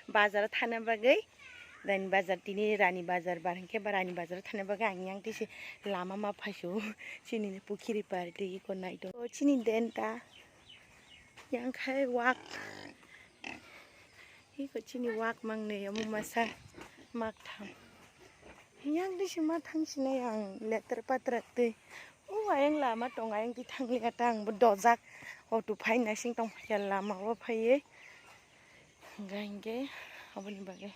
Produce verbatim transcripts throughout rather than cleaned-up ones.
Bazar thana bagwi, Rani Bazar, tini Rani Bazar bar hinkhe ba Rani Bazar thana bagwi ang yang tisi lama ma phaisio. Chini pukhiri party iko naito. O chini den ta. Yang khai wak. Iko chini wak mangnwi omo masa mak tham. Yang tisi ma thang sinai ang letra patra twi. O ayang lama tong ayang ti thang liya ta ang bo dojak. Auto phai nasing tong phai lama o phaiye. Hingga hingke aboni bagwi.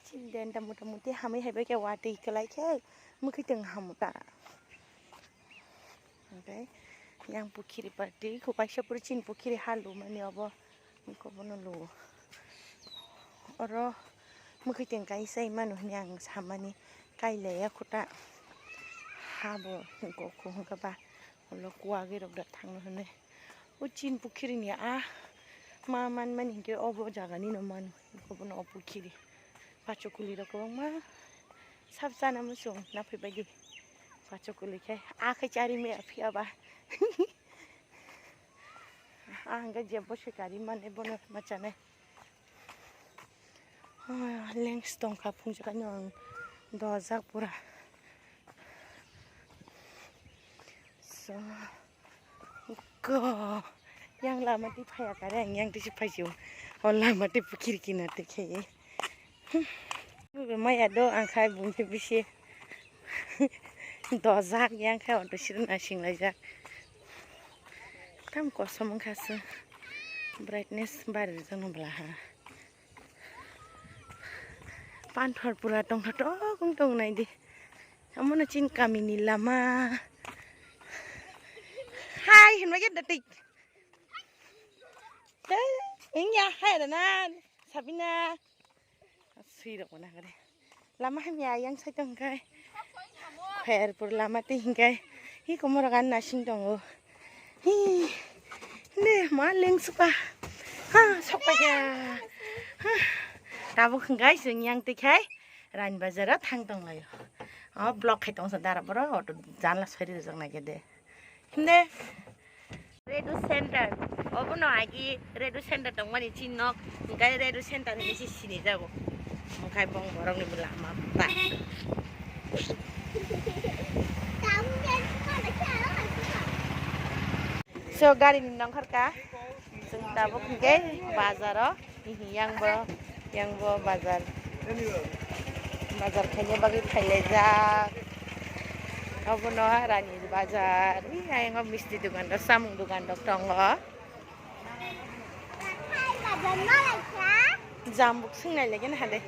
Chini den ta mota moti hamwi hai bai khe watwi kwlai khe mwkhwtwng hamu ta. Hingke yang pukhiri party kho kaisa puri chini pukhiri ha lumani obo. Hingke obono luo. Oro mwkhwtwng kaisa imano hwnwi ang samani kailaiya kho ta. Habo hingke kho hingke ba ulo kuwagwi rok da thangno hwnwi. O chin pukhiri ni a ma manmani hinkhe obo jaga nino mano, obono o pukhiri. Pachokuli rok kwbangma sab chana muchung naphai baidi. Pachokuli khe a khe chari maya phiya ba. A hwnkhe jebo se kari mane bono ma chanai. Ah, lengs tongkha phungjak ani ang dojak pura. So, ko yang lama ti phaya kare ang yang tisi phaisio. O lama ti pukhiri kinar te khe. Maya do ang khai bumse bisi. Dojak yang khai auto sirna singlaijak. Tam kosom wngkha se. Brightness bari rijak no bwla ha. Panthor pura tongthotok wng tong nai di. Omono chini kamini lama. Hai hinma ke datik. Tei, wngya hai rana. Sabina. Sui rok mana kare. Lama hamya yang sai tong kai. Kher pur lama ti hingkai. Hi komoro gan nasing tongo. Hi. Ne ma leng supa. Ha, sokpa ya. Ha. Tabuk hingkai sing yang ti khai. Rani bazar o thang tong laio. O block khai tong sa dara boro auto janla sari rijak nai de. Hinde. Redu Center. Obono agi Redu Center tongmani chin nok. Hingkai Redu Center hinwi se sini jago. Hingkai bong borok ni bwla ma ba. So gari ni nongkhor ka. Chwng tabuk hingke bazar o. Hihi, yang bo, yang bo bazar. Bazar khaina bagwi khailaijak. Obono Rani bazar. Hi, ayang o misti dogan rok, samung dogan rok tongo. Jambuk swngnai legen hade.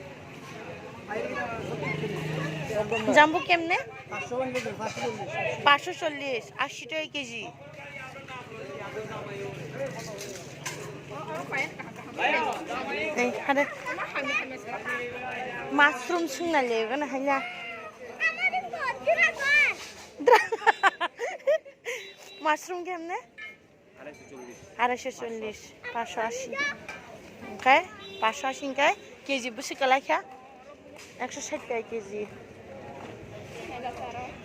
Jambuk kemne? Paanch sho chollish, ashi taka keji. Ei, hade. Mushroom sungna le gana hanya. Mushroom kemne? Arai sho chollish, paanch sho ashi. Hingke paanch sho ashi hingke keji bwswk kwlai kha. Ekso sait taka keji.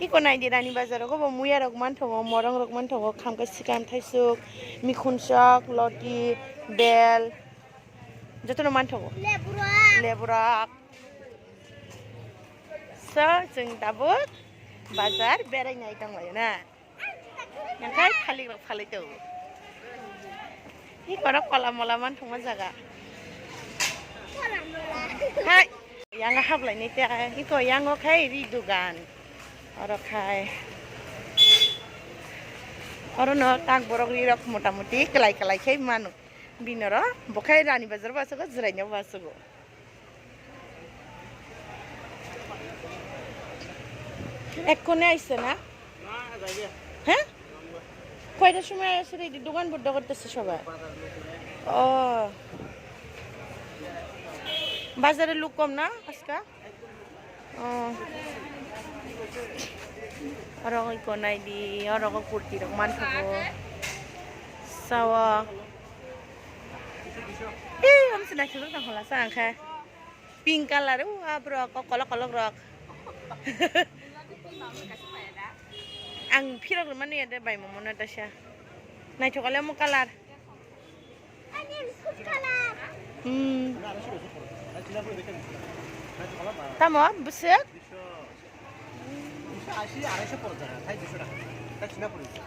Iko nai di Rani bazar o bo muya rok manthogo, morong rok manthogo, khamkai swkang, thaisuk, mikhun sok, loti, bel, jotono manthogo. Lebu rok. Lebu rok. So, chwng tabuk bazar berai nai tong laio na. Nangkhe thalik rok phalwi tongo. Hi korok kola mola man thangma jaga. Hai, yang hablai ni te, iko yang o khai ri dugan. Oro khai. Oro no tak borok ri rok mota moti kwlai kwlai khai mano. Binoro bo khai Rani bazar basogo, Jwraino basogo. এক্ষুনি আইছে না? হ্যাঁ? কয়টার সময় আসে রে? দোকান বন্ধ করতেছে সবাই। ও। বাজারে লোক কম না আজকে? Oh. Oro iko nai di, oro o kurti rok manthogo. Sao. Ih, om se naithok rok tong hola sa ang khe. Pink color, u, ah, borok, o kolok kolok rok. Ang phirok rwmani ya de bai momo no daisa. Naithok ale omo color. Hmm. Tamo bwswk?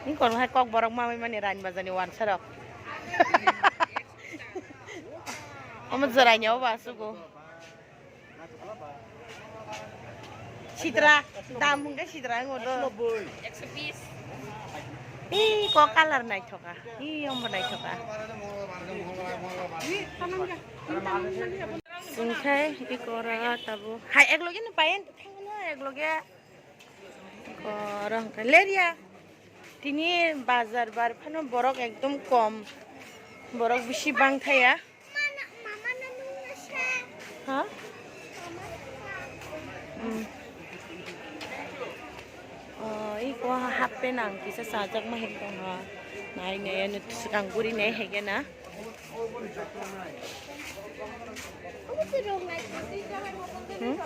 Ni kono hai kok borok mamai mani rain bajani wansa rok. Omo jwraini obo asugo. Sitra, dam hwnkhe sitra wngkha do. Ih, ko colour naithoka. Ih, omo naithoka. Singkhai, ih, kora tabo. Hai, ek loge no payen, thangno ek loge. Kora hwnkhe leria. Tini bazar bar phano borok ekdom kom. Borok bisi bang thaya. Ha? Hmm. Oh, iko half pant ang kisa sajak ma hin tong ha. Nai nai ano swkang guri nai hege na. Hmm?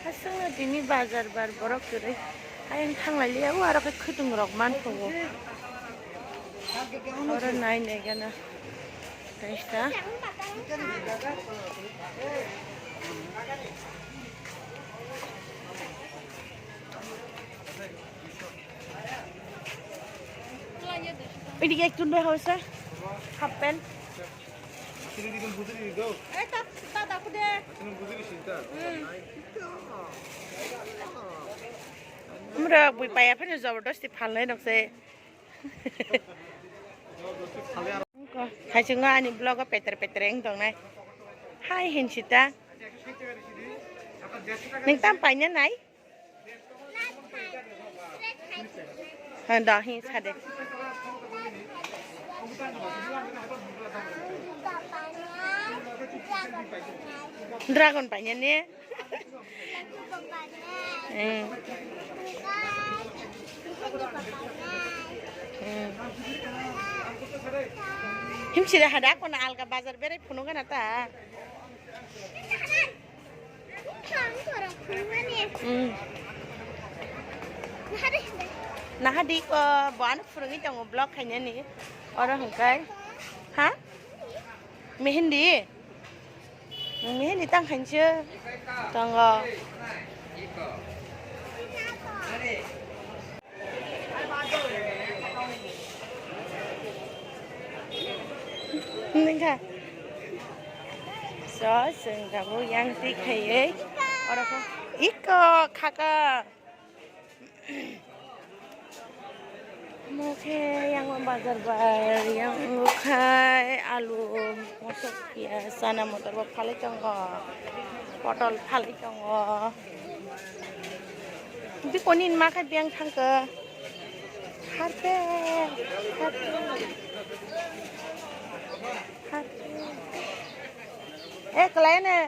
Aswkno tini bazar bar borok kwrwi. Ayang thanglai liya, o aro khe khwtwng rok manthogo. Oro nai nai gana. Kaisa. Oidige ekjon bai hoise. Half pant. Mura bui paya phano jabardasti phalnai nokse. Khaichungo ani vlog o petre petre wng tongnai. Hai hinsita. Neng tam paina nai? Ha, da, hi, sade. Dragon paina ne? Hmm. Hmm. Himsire hada kono alga bazar berai phunukgana ta. Hmm. Naha di ko, bo ano phurungwi tongo vlog khainani. Oro hwnkhe. Ha? Mehendi? Nwng mehendi tang khainse tongo. Nengkha. So, chwng tabuk yang twi khaiwi. Oro kha. Iko khaka. Omo khe yang bazar bar, yang khai alu, mosok, piyaj, chana motor bo phalwi tongo, potol phalwi tongo. Bikoni ma khe biyang thangkhe harpe, harpe, harpe. Eh, kwlai ne.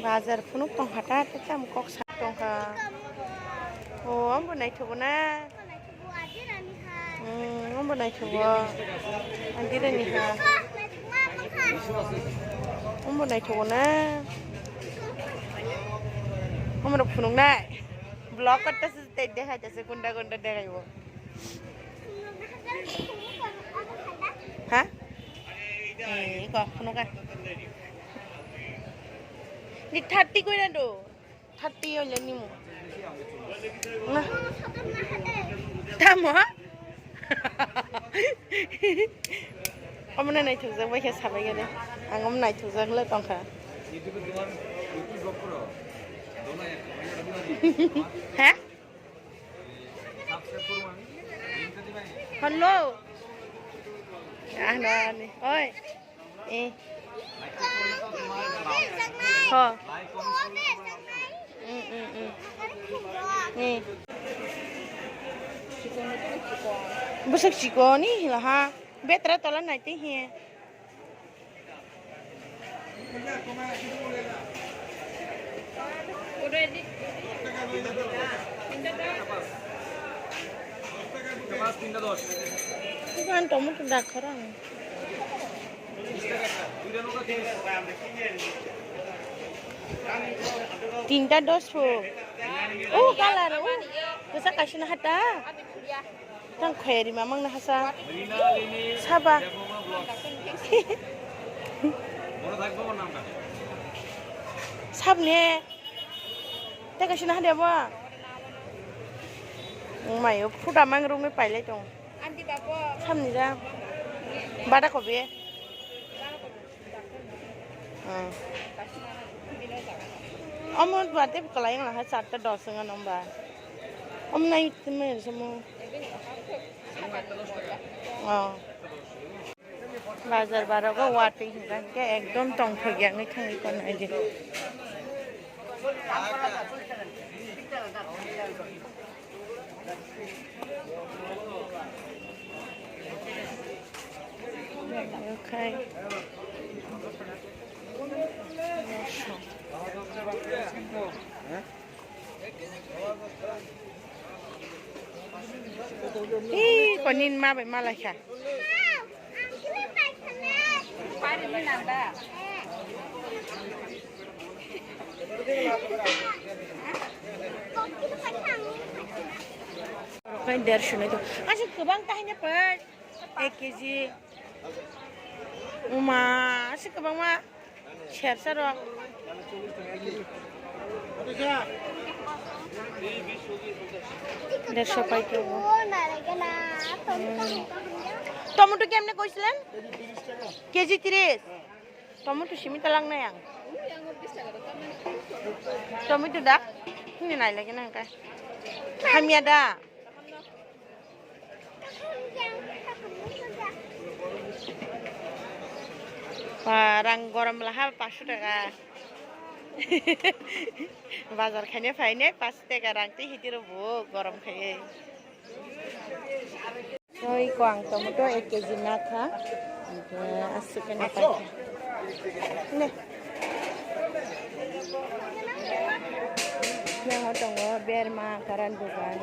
Bazar phunuk tongkha ta, tei tamo kok sa tongkha. O, omo naithogo na. Hmm, omo naithogo. Antirani ha. Omo naithogo na. Omo rok phunuknai. Vlog katta se tei dekhai ta se gunda gunda dekhai bo. Ha? Eh, ko phunukha. Ni thirty koi na do. Thirty yo le nimu. Na. Tamo? Omo no naithokjak bai khe sabai gani. Ang omo naithokjak le tongkha. Ha? Hello. Ano ani? Oi. Eh. Ho. Mm, mm, mm. Eh. Bwswk chikon ni hila ha. Betra tola nai tei he. Ang tomato dakhor ang. Tinta dos po. Oh, kalar. Oh, kesa kasina hata. Tang khoyari mamang na hasa. Saba. Sabne. Teka sina hade bo. Mayo phuta mang rungwi pailai tong. Samni ja. Bada kobe. Hmm. Omo bate kalai ngla ha charta dos nga nomba. Om nai tme somo. Oh. Bazar barogo watwi hwnkha hwnkhe ekdom tongthok yakni thangwi tongo aidi. Okhai. Ih, konin ma bai ma laikha. Kai der sunai to. Asik kwbang tahina pai. Ek kg. Uma, asik kwbangma. Sersa rok. Dersho pai kebo. Tomato kemne koisilen? Kg tris. Tomato simi talang na yang. Tomato dak. Hini nai lagi nang kai. Hamya da. Ba, rang gorom laha paso taka. Bazar khaina phainai paso taka rang tei hitiro bo gorom khai. Oi ko ang tomato ek kg na kha. Aswk khe na paikha. Ne. Yang tongo berma karan dugan.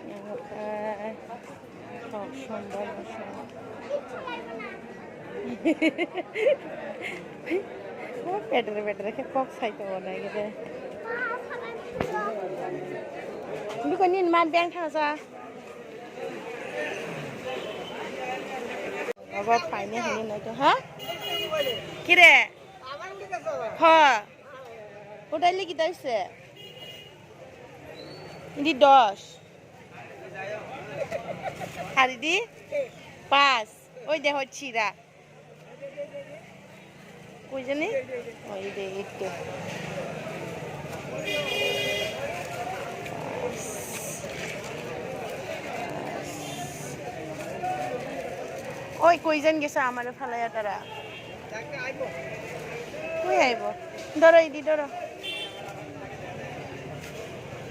Yang, eh, kok sombor. Oh, petre petre khe kok sai tongo nai gede. Biko nini ma beng thangsa. Abo phaini hini nai to, ha? Kire? Ho. Udaili kita ise. Ini dos. Hari di? Pas. Oi de ho chira. Koi jani? Oi de, ito. Oi, koi jan gesa amare phalaya tara. Koi aibo? Doro, idi doro.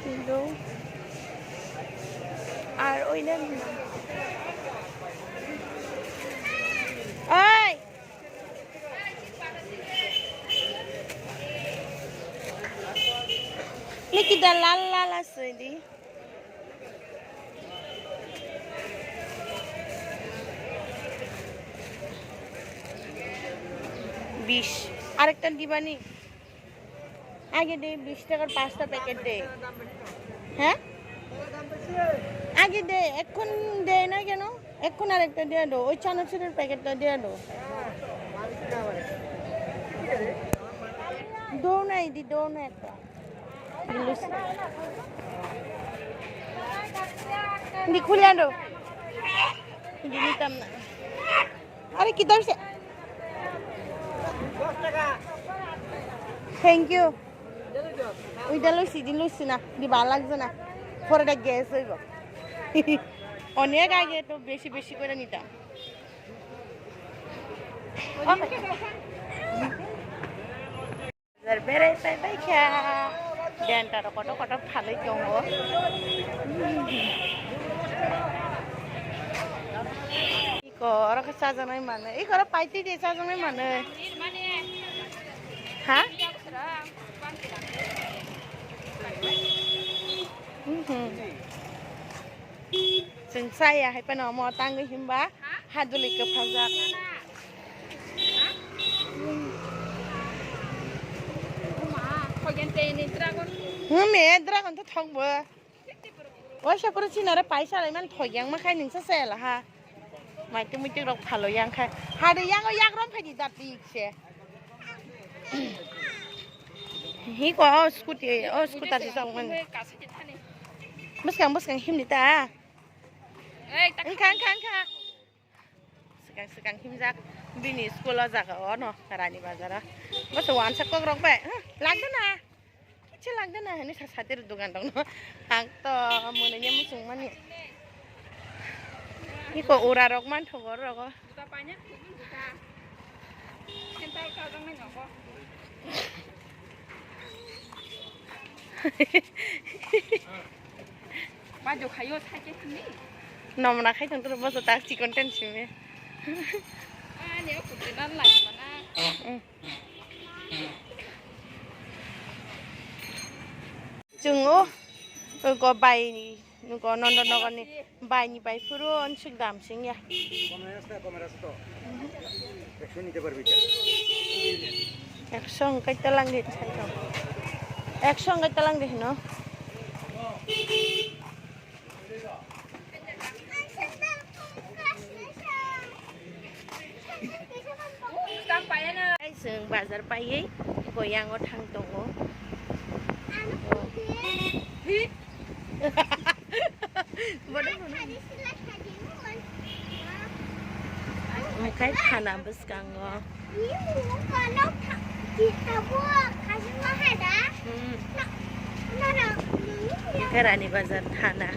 Indo. Ar oinan. Oi! Likida lal lal asoi di. Bish. Arekta dibani. Age de bish takar pasta packet de. He? Age de, ekhon de na keno? Ekhon arekta diya do. Oi chanachuror packet ta diya do. Do na idi, do na ekta. Hindi khulya do. Hindi nitam na. Are kidhar se? Thank you. Ui da loisi, di loisi na, di bhal lagse na. Pore da gas hoibo. Onek age to besi besi kore nitam. Bazar berai pai pai kha. Denta rok kotor kotor phalwi tongo. Iko oro khe chajaknai manwi. Iko oro paitwi de chajaknai manwi. Ha? Mhm. Chwng chaya hai phano omo tangwi himba haduli kwphajak. Hmm, me dragon to thok bo. Waisa pura chinare paisa lai man thok yang ma khai ningsa chaya la ha. Mai tu muitu rok phalo yang khai. Hade yang o yak rom phai di dat di se. Hi ko o scooty, o scooter di song man. Bwskang, bwskang himni ta. Engkha, engkha, engkha. Swkang, swkang himjak bini school o jaga o no Rani Bazar o. Bwsa wansa kok rok bai. Huh, lagda na. Kichu lagda na hani sa satir dugan rok no. Ang to mwnwi muchung mani. Iko ura rok man thogo rok o. Bajo khayo sake hini. Nomna khai tong toro boso tak chikon ten simi. Ani o kutu nan lai mana. Mm. Chwng o, o go bai ni, go Nondonogor ni bai ni bai phuru onsuk dam sing ya. কমে আছে, কমে আছে তো। একশো নিতে পারবি তো। Ekso hwnkhe talang di, ekso hwnkhe talang di hino. Ai, chwng bazar paiwi goyango thang tongo. Omokhai thana bwskango. Hmm. Khe Rani Bazar thana.